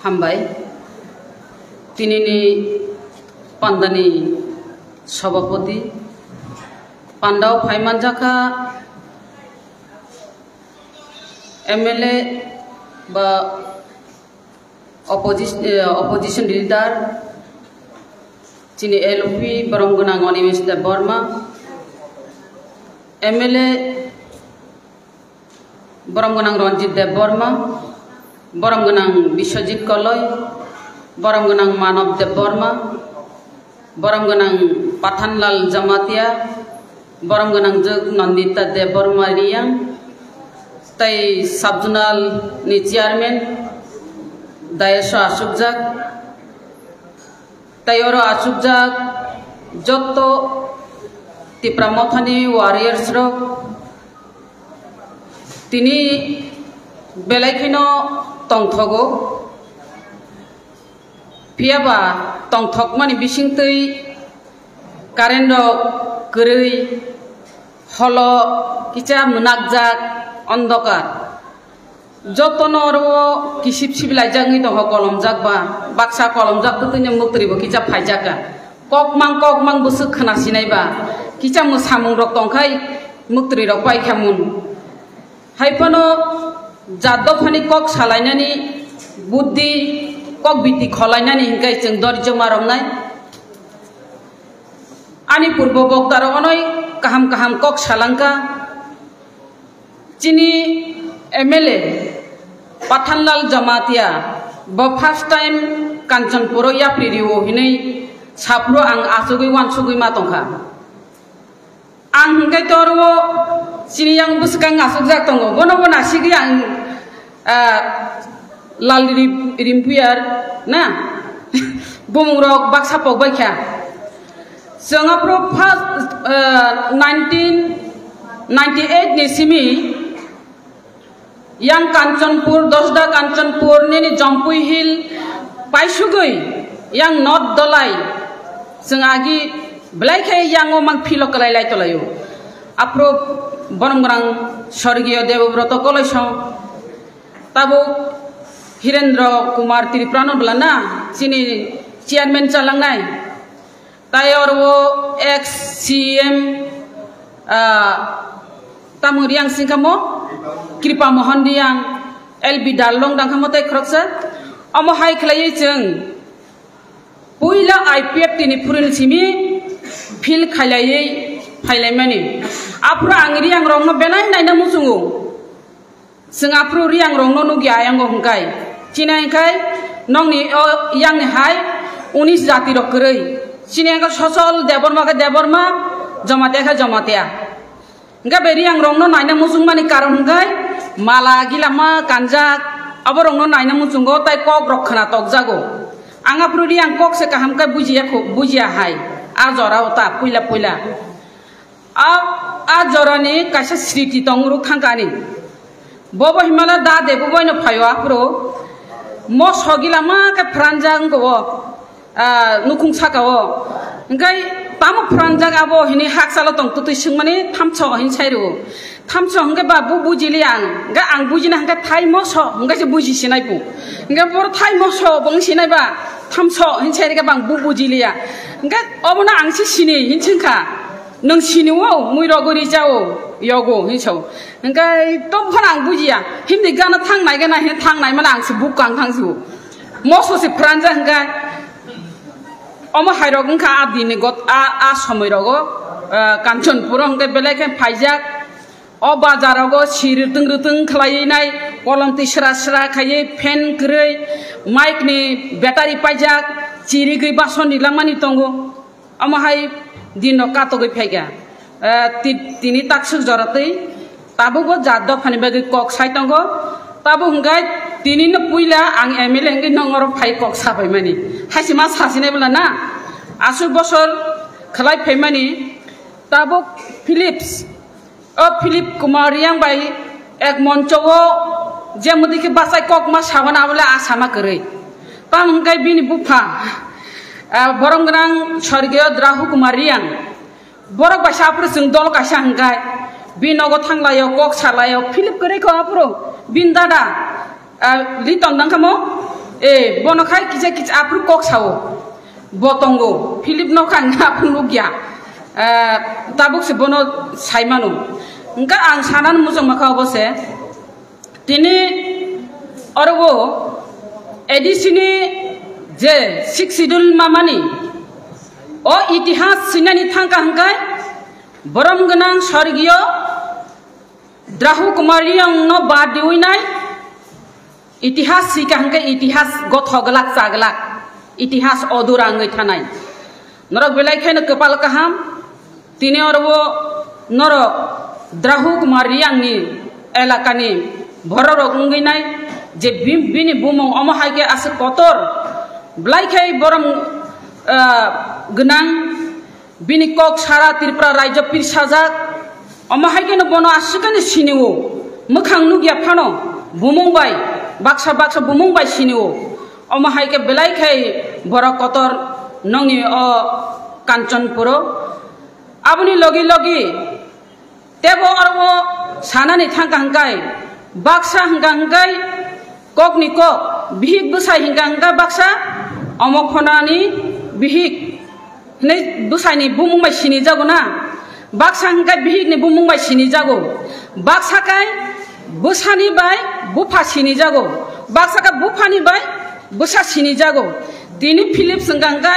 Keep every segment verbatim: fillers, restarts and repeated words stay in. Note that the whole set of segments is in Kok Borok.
Hambai. Tinini pandani sabhapati, pandao phaimanjakha M L A ba opposition, eh, opposition leader, chini L P borom gwnang Animesh Debbarma, M L A borom gwnang Ranjit Debbarma, borom gwnang Biswajit Koloi, borom gwnang Manav Debbarma, borom gwnang Pathanlal Jamatia, borom gwnang jwk Nandita Debbarma Riyang, tei sub-zonal ni chairman, dayeso asukjak, tei oro asukjak jotto Tipra Mothani warriors rok tini belai kheno tongthogo. Phiya ba tongthokmani bisingtwi current rok kwrwi, holo kisa mwnakjak, ondokar. Jotono oro kisip sibilaijakni tongkha, kolomjak ba, baksa kolomjak twtwino mwktwiribo kisa phaijakha. Kokmang kokmang bwswk khwnasinai ba, kisa mwsamung rok tongkhai mwktwiri rok paikha mun. Hai phano jat dophani kok salainani buddhi, kok biti kholainani hinkai chwng dorjo ma romnai. Ani purbo bokta rok onoi kaham kaham kok salangkha. Chini M L A Pathanlal Jamatia bo first time Kanchanpuro yapri rio hinwi saphuru ang asugwi wansugwi ma tongkha. Ang hwnkhe toro chini yang bwskang asukjak tongo. Bono bo nasigwi ang, ah, Lal Rim-, Rimpuyar na bumung rok baksa pok bai kha. Chwng aphuru first, ah, nineteen ninety-eight ni simi yang Kanchanpur, Dosda Kanchanpur, nini Jampui Hill, paisugwi yang North Dolai, chwng agi belai khe yang o mang philo kwlai lai tolaio. Aphuru borom gwnang Sorgiyo Debobroto Koloiso, tabuk Hirendra Kumar Tripura no bwla na chini chairman chalangnai. Tai oro o ex C M, ah, tamo Riang singkha mo? Kripa Mohan Riang, L B Darlong dangkha mo tai khoroksa. Omo hai khlaiwi chwng puila I P F T ni phurin simi field khailaiwi phailaimani. Aphuru ang Riang rokno belai naina muchungo. Chwng aphuru Riang rokno nukya ayang o hwnkhe. Chini hwnkhe nokni o yangni hai unis jati rok kwrwi. Chini hwnkhe sosol Debbarma khe Debbarma, Jamatia khe Jamatia. Hwnkhe bai Riang rokno naina muchungmani karon hwnkhe mala gilama kanjak, abo rokno naina muchungo tai kok rok khna tokjago. Ang aphuru Riang kok se kaham khe bujiya kho, bujiya hai. A jora o ta puila puila. A, a jorani kaisa sriti tong ruk thangkani. Bobo himala da de bobo ino phaio aphuru. Mo sogila ma khe phranjak wngko o, ah, nukhung saka o. Hingkai tamo phranjak abo hini hakchalo tong tutui swngmani thamso hin sai rwo. Thamso hingke ba bu bujili ang. Hingke ang bujina hingke thai moso hingke se buji sinai bu. Hingke boro thai moso bo wng sinai ba thamso hin sai rika bang bu bujili ya. Hingke obono ang si sini hin singkha. Nwng sini o, mui rogo ri jao, yogo, hinso. Hingke to phano ang bujiya. Hindi gana thang nai gana hin thang nai mala ang se buk kang thang su. Moso se phranja hingke. Omo hai rok wngkha a dini got, a, a somoi rogo, ah, Kanchanpuro hingke belai khe phaijak. O bazar rogo si rwtwng rwtwng khlaiwi nai, kolom twi sra sra khaiwi fan kwrwi, mic ni battery paijak, chirigwi bason rilangmani tongo. Omo hai din rok katogwi phaikha. Eh, ti-, tini taksuk jora twi tabukbo jat dophani bagwi kok sai tongo. Tabuk hwnkhe tini no puila ang M L A hwnkhe nong oro phai kok sa phaimani. Haisima sasinai bwla na? Aswk bosor khlai phaimani. Tabuk Philips. O Philip Kumar Riang bai ek moncho o je mudi khe bachai kok ma sabana bole a sama kwrwi. Tamo hwnkhe bini bupha, ah, borom gwnang sorgiyo Drahu Kumar Riang. Borok bai sa aphuru chwng dol kaisa hwnkhe bini nogo thanglaio, kok salaio, Philip kwrwi kho aphuru bini dada, ah, Liton dangkha mo? E, bono khai kisa kisa aphuru kok sao. Bo tongo, Philip no kha ang aphuru nukya. Eh, tabuk se bono saimano. Hwnkha ang sanani muchungma kha obo se. Tini oro o A D C ni je sixth schedule mamani, o itihas sinani thangka hwnkhe borom gwnang sorgiyo Drahu Kumar Reang no bad diwi nai, itihas sika hwnkhe itihas gotho glak cha glak, itihas odura wngwi thanai. Norok belai kheno kwpal kaham, tini oro o norok Drahu Kumar Reang ni elaka ni borok rok wngwi nai je bi-, bini bumung omo hai khe aswk kotor belai khai borom, ah, gwnang. Bini kok sara Tripura rajyo pirsajak. Omo hai kheno bono aswkani sinio. Mwkhang nukya phano bumung bai, baksa baksa bumung bai sinio. Omo hai khe belai khai borok kotor nongni o Kanchanpuro. Aboni logi logi tebo oro sanani thangka hwnkhe baksa hwnkha hwnkhe kokni kok, bihik bwsai hwnkha hwnkhe baksa, omo khonani bihik hinwi bwsaini bumung bai sinijago na, baksa hwnkhe bihikni bumung bai sinijago, baksa khe bwsani bai bupha sinijago, baksa khe buphani bai bwsa sinijago. Tini Philip hwnkha hwnkhe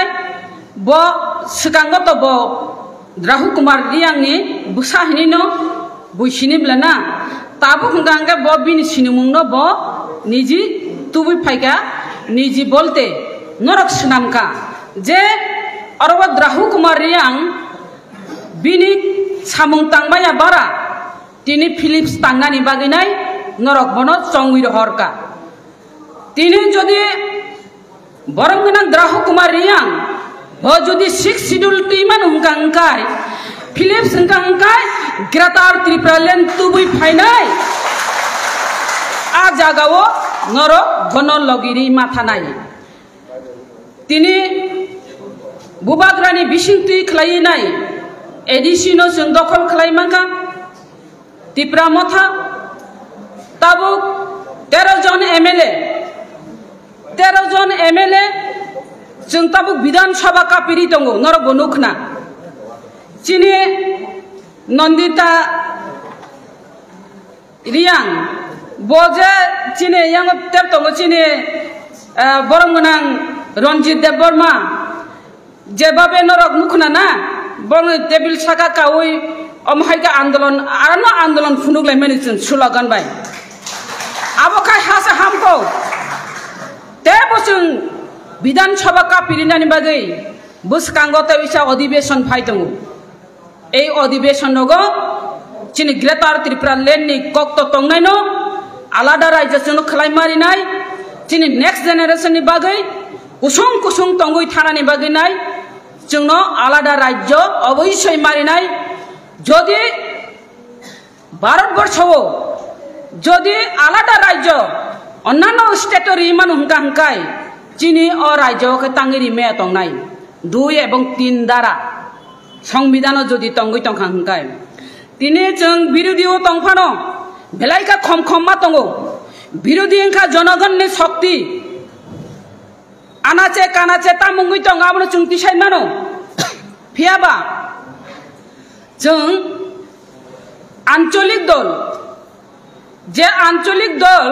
bo swkango to bo Rahu Kumar Reang ni bwsa hinwi no bui sini bwla na. Tabuk hwnkha hwnkhe bo bini sinimung no bo niji tubui phaikha, niji bolte norok swnamkha je oro bo Rahu Kumar Reang bini samung tangmaya bara tini Philip tangnani bagwi nai norok bono chongwi rohorkha. Tini jodi borom gwnang Drahu Kumar Reang, bo jodi sixth schedule twi mano hwnkha hwnkhe, Philip hwnkha hwnkhe Greater Tripura Land tubui phainai, a jagao norok bono logiri mathanai. Tini Bubagrani bising twi khlaiwi nai A D C no chwng dokhol khlai mankha. Tipra Motha tabuk tero jon M L A, tero jon M L A chwng tabuk Bidhan Sabha kapiri tongo, norok bo nukhna. Chini Nandita Reang, bo je chini yang tep tongo chini, eh, borom gwnang Ranjit Debbarma, jebabe norok nukhna na, borokni tebil saka kaui omo hai khe andolon, arano andolon phunuk laimani chwng slogan bai. Abo khai hasa hamkho. Tebo chwng Bidhan Sabha kapirinani bagwi bwskango tei uisa adhibeshon phai tongo. Ei adhibeshon rogo chini Greater Tripura Land ni kok to tongnaino alada rajyo chwngno khlai marinai, chini next generation ni bagwi kusung kusung tongwi thanani bagwi nai chwngno alada rajyo oboisoi marinai. Jodi Bharat borso o jodi alada rajyo onnano state o ri manu hwnkha hwnkhe chini o rajyo o khe tangwi ri maya tongnai dui ebong tin dara. Songbidhano jodi tongwi tongkha hwnkhe, tini chwng birodhi o tongphano belai khe khom khom ma tongo. Birodhi wngkha jonogonni shokti. Anache kanache tamungwi tongo, abono chwng tisai mano. Phiyaba chwng ancholik dol, je ancholik dol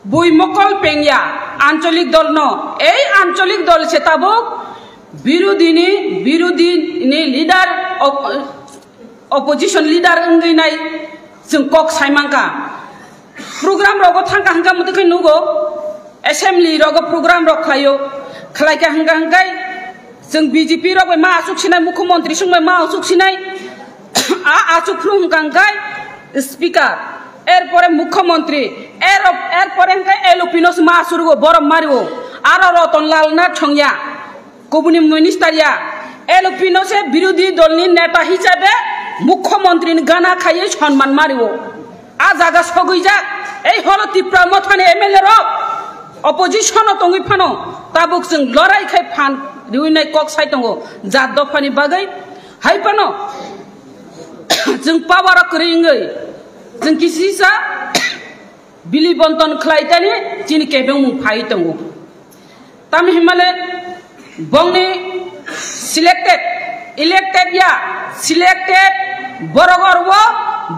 bui mokol pengya ancholik dolno, ei ancholik dol se tabuk birodhini, birodhini leader, op-, opposition leader wngwi nai chwng kok sai mankha. Program rogo thangkha hwnkha mwtwi khe nugo, assembly rogo program rok khlaio, khlaikha hwnkha hwnkhe chwng B J P rok bai ma achuk sinai, mukhyamantri song bai ma achuk sinai, a achuk phuru hwnkha hwnkhe speaker, erpore mukhyamantri, er, erpore hwnkhe L O P no se ma achurugo, borom mario, aro Roton Lal Nath Songya, kubuni minister ya, L O P no se birodhi dol ni neta hisabe mukhyamantri ni gana khaiwi sonman mario. A jaga sogwijak, ei holo Tipra Mothani M L A rok opposition o tongwi phano tabuk chwng lorai khai phan riwi nai kok sai tongo jat dophani bagwi. Hai phano chwng power o kwrwi wngwi chwng kisisa Bili bonton khlai tani chini kebengmung phai tongo. Tamo hinmale bongni selected, elected ya, selected borok orwo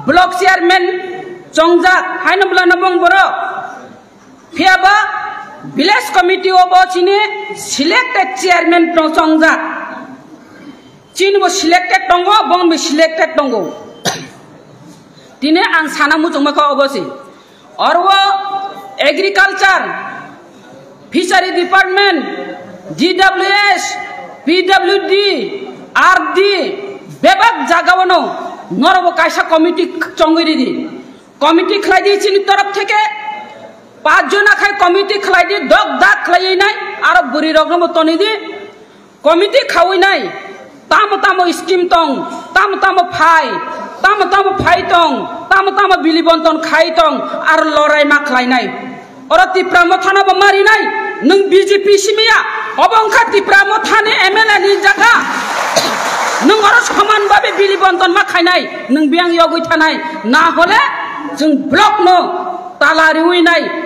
block chairman chongjak, haino bwlano bong borok. Phiya ba village committee o bo chini selected chairman no chongjak. Chini bo selected tongo, bong bo selected tongo. Tini ang sana muchungma kha obo se. Orwo agriculture, fishery department, D W S, P W D, R D, bebak jagao no norok bo kaisa committee chongwi ridi. Committee khlai di chini torop theke, pach jona khai committee khlai di, dok dak khlai nai, aro bwrwi rok no bo toni di. Committee khawi nai, tamo tamo scheme tong, tamo tamo phai, tamo tamo phai tong, tamo tamo bili bonton khai tong, aro lorai ma khlai nai. Oro Tipra Motha no bo mari nai, nwng B J P simi ya, obo wngkha Tipra Motha ni M L A ni jaga. Nwng oro soman babe bili bonton ma khai nai, nwng biyang yogwi thanai, na hole chwng block no tala riwi nai.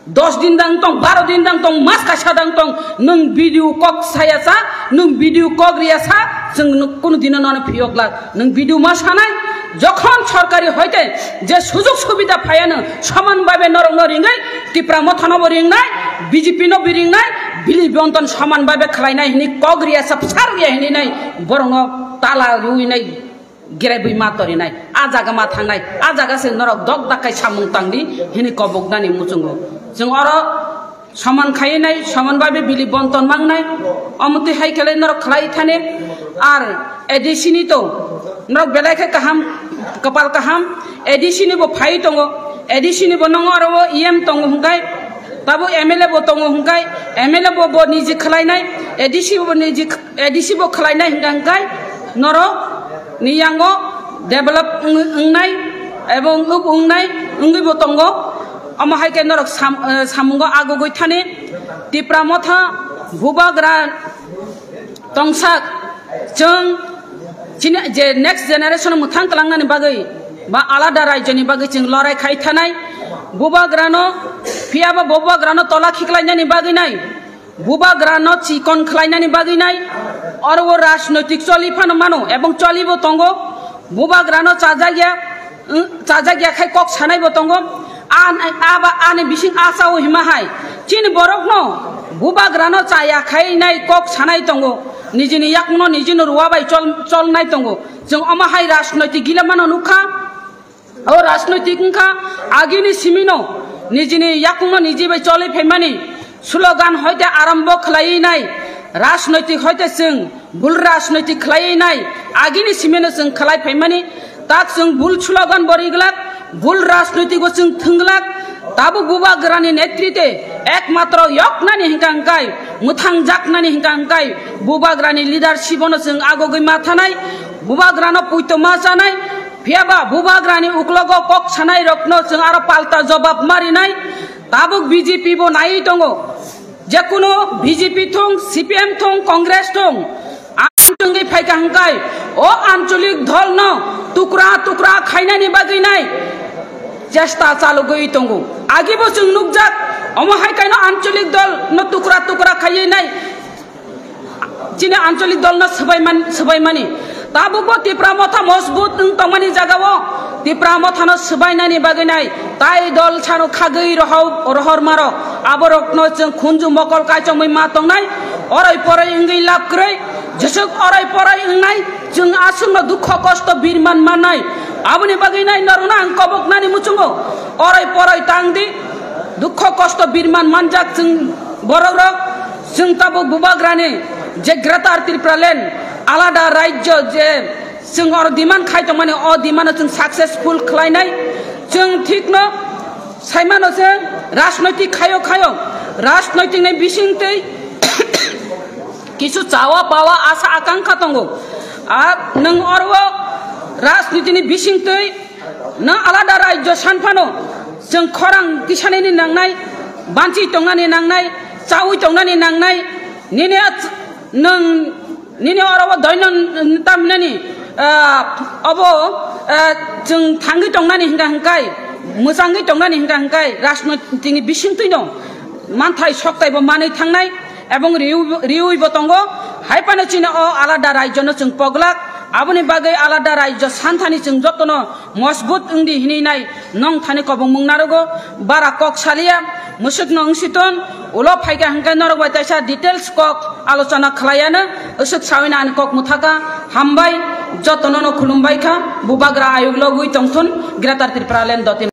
Dos din dang tong, baro din dang tong, mas kaisa dang tong, nwng video kok saya sa, nwng video kok riya sa, chwng nwng kunu dino nono phiyok glak. Nwng video ma sanai, jokhon sorkari hoite je sujog subida phaya nwng, soman babe norok no ringai, Tipra Motha no bo ringnai, B J P no bo ringnai, bili bonton soman babe khlainai hini kok riya sa, bwsar riya hini nai, borok no tala riwi nai. Gerebwi ma torinai, a jaga ma thangnai, a jaga se norok dok dak khai samung tangdi hini koboknani muchungo. Chwng oro soman khaiwi nai, soman babe bili bonton mangnai, omotwi hai khe norok khlai thani. Ar A D C ni to norok belai khe kaham, kwpal kaham, A D C ni bo phai tongo, A D C ni bo nongo oro o E M tongo hwnkhe, tabuk M L A bo tongo hwnkhe, M L A bo, bo niji khlainai, A D C bo niji, A D C bo khlainai hwnkhe, hwnkhe norok ni yango develop wng-, wngnai ebong ub wngnai wngwi bo tongo. Omo hai khe norok sam-, eh, samungo agugwi thani Tipra Motha bubagra tongsak chwng chini je next generation mwthang twlangnani bagwi ba alada rajyoni bagwi chwng lorai khai thanai. Bubagrano phiya ba bubagrano tola khiklainani bagwi nai. Bubagrano chikon khlainani bagwi nai, oro o rajnoitik choli phano mano ebong choli bo tongo. Bubagrano chajakya, wng, chajakya khai kok sanai bo tongo. A, a ba ani bising a chao hima hai. Chini borokno bubagrano chaya khai nai kok sanai tongo. Nijini yakungno nijino ruwa bai chol, cholnai tongo. Chwng omo hai rajnoitik gila mano nukha. O rajnoitik wngkha agini simino nijini yakungno niji bai choli phaimani slogan hoite arambo khlaiwi nai, rajnoitik hoite chwng bul rajnoitik khlaiwi nai, agini simino chwng khlai phaimani, tak chwng bul slogan bo riglak, bul rajnoitik bo chwng thwnglak, tabuk bubagrani netrite ekmatro yoknani hwnkha hwnkhe mwthangjaknani hwnkha hwnkhe bubagrani leadership bono chwng agogwi ma thanai, bubagrano puito ma chanai, Phiya ba bubagrani uklogo kok sanai rokno chwng aro palta jobab marinai. Tabuk B J P bo naiwi tongo. Jekunu B J P thung, C P M thung, Congress thung, ang chwngwi phaikha hwnkhe o ancholik dol no tukra tukra khainani bagwi nai chesta chalugwi tongo. Agibo chwng nukjak, omo hai kaino ancholik dol no tukra tukra khaiwi nai. Chini ancholik dol no swbaiman-, swbaimani. Tabukbo Tipra Motha mojbut wng tongmani jagao Tipra Mothano swbainani bagwi nai tai dol sano khagwi rohor, rohormarok. Aborokno chwng khunju mokol kaichomwi ma tongnai. Oroi poroi wngwi lab kwrwi. Jeswk oroi poroi wngnai. Chwng aswkno dukho kosto birman mannai. Aboni bagwi nai norokno ang koboknani muchungo. Oroi poroi tangdi. Dukho kosto birman manjak chwng borokrok. Chwng tabuk bubagrani je Greater Tripura Land alada rajyo je chwng oro demand khai tongmani, o demand-o chwng successful khlainai. Chwng thikno saimano je rajnoitik khayo khayo, rajnoitikni bisingtwi kisu chawa pawa asa akangkha tongo. Ar nwng oro rajnitini bisingtwi Nwng alada rajyo san phano, chwng khorang tisanani nangnai, banchi tongnani nangnai, chaui tongnani nangnai, nini ach-, nwng, nini oro o doino tamhinani, ah, obo, ah, chwng thangwi tongnani hwnkha hwnkhe, mwchangwi tongnani hwnkha hwnkhe rajnoitikni bisingtwino manthai soktaibo manwi thangnai ebong riwi, riwibo tongo. Hai phano chini o alada rajyono chwng poglak, aboni bagwi alada rajyo santhani chwng jotono mojbut wngdi hinwi nai nong thani kobongmung narogo. Bara kok saliya, mwswkno wngsiton, ulo phaikha hwnkhe norok bai taisa details kok alochona khlaiya no, aswk sawino ani kok mwthaka. Hambai, jotono no khulumbai kha, bubagra ayuk logwi tongthun, Greater Tipraland dot in.